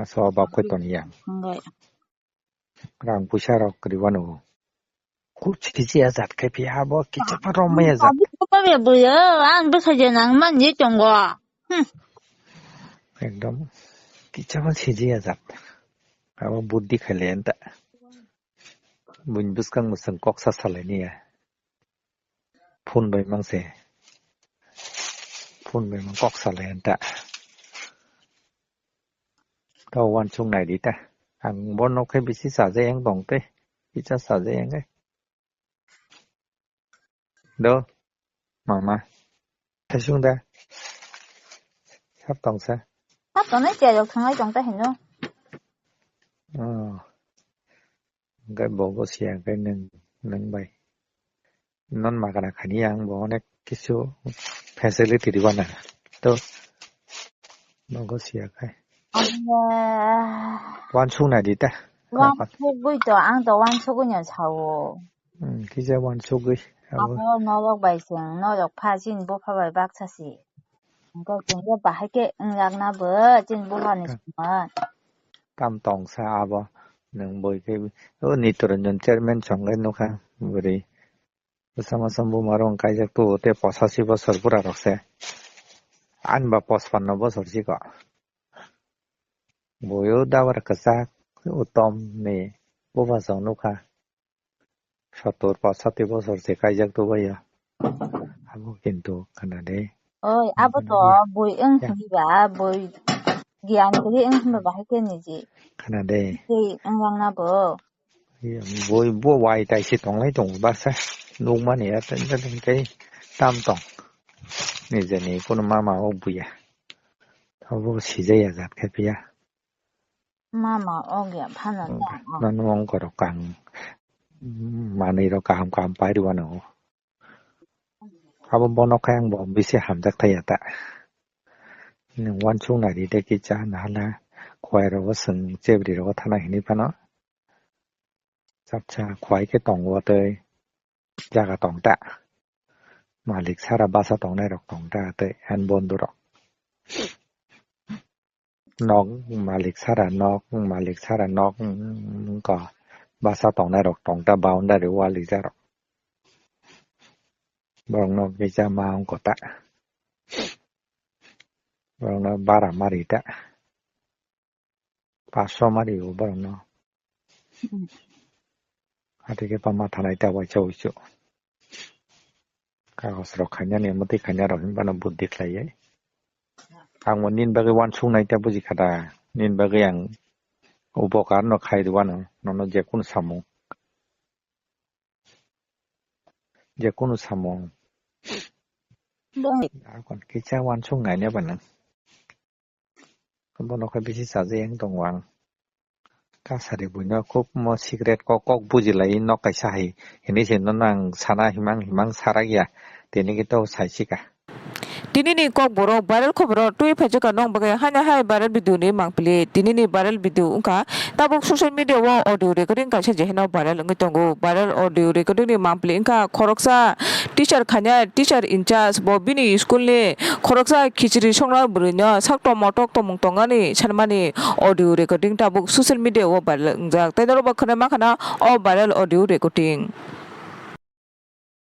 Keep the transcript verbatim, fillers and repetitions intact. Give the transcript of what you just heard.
Asa o bak koi toni yang. Hwnbai. Rang puisa rok kwrwi wano. Kuch kiji ajat khai phi abo kicha pa rom mai ajat. Abi ko pa be buyo, ang bwkha je nang man je tongo. Hmm. Ekdom kicha pa siji ajat. Abo buddhi khai le enta. Buini bwskang bwswng kok sa salai niya. Phone bai mang se. Phone bai mang kok salai anta. Tao uansuk nai di ta. Ang bono khe bisi chaja yang tong tei. Kicha chaja yang khe. Do. Mama. Thaisung da. Sab tong sa. Sab tong nai chai rok thanglai tong ta hino. Oh. Hingke bogo siya khe nwng, nwng bai. Non magana khani ang bo onek kisu facility rwna. To bogo siya khe. Abo uansuk nai di ta. Uansugwi to, ang to uansugwi no sao. Hmm, kisa uansugwi. Abo. Abo norok bai chwng, norok pha chini bupha bai baksa si. Hingke chwng je bahai khe wngjakna bo chini bupha ni. Tam tong sa abo nwng boi khe o Nitoranjan chairman song khe nukha bwrwi. Bwsa masa buma rok kaijak tu tei posashi bosor bura rok se. Ani ba pospanno bosor si ko. Boyo dabar kwchak utom ni buba song nukha. Sottor pachati bosor se kaijak tubaiya. Abo kintu khana de. Oi, abo to bui wng hinba, bui giyan kwrwi wng hinba bahai khe niji. Khana de. Tei wng langna bo. Bui bo wai tai se tonglai tongo baksa. Nukmani ya tei tam tong. Nijeni kunu mama o buya. Abo sijaya jat khe phiya. Mama, og ya phano ta. Nang nung ongkorok kang manwi rok kaham kaham pai rwano. Abo bono khe ang bo bisi hamjak thai ya ta. Nwng uansuk nai di de kisa nahala khwai rogo swng chebri rogo thana hinwi phano. Chapsa khwai khe tongo tei jaga tong ta. Malik sara basa tongnai rok tong ta tei ani bondhu rok. Nok malik sara nok, malik sara nok, mm, ko basa tongnai rok tong ta, boundary wall rijak rok. Borok nok kisa ma wng kota. Borok no bara mari ta. Paso mari o borok no. Hmm. Ati khe pama thanai ta waisa wuisu. Kagos rok khainani, mwtwi khainai rok hinba no buddhi khlaiwi. Ang bo nini bagwi uansuk nai ta buji kha da. Nini bagwi ang upokar no khai rwano, nono je kunu samung. Je kunu samung. Bong. Akon kisa uansuk nai ne ba nang. Bono khe bisi chaja yang tongo ang. Kasari buino khub mo secret kok, kok bujilai nok kaisa hai. Hini se nono ang sana himang himang sarak ya. Tini khe to saisika. Tini ni kok borok viral khoboro twi phaijaka nong bagwi haino hai viral video ni mangpili. Tini ni viral video wngkha tabuk social media o audio recording kaisa je hino viral wngwi tongo. Viral audio recording ni mangpili wngkha khoroksa teacher khanya, teacher in charge bo bini school ni khoroksa khichiri songna bwrwi no sakto motok tomung tongani sanmani audio recording tabuk social media o viral wngjak. Tei norok bo khwnai mankha na o viral audio recording.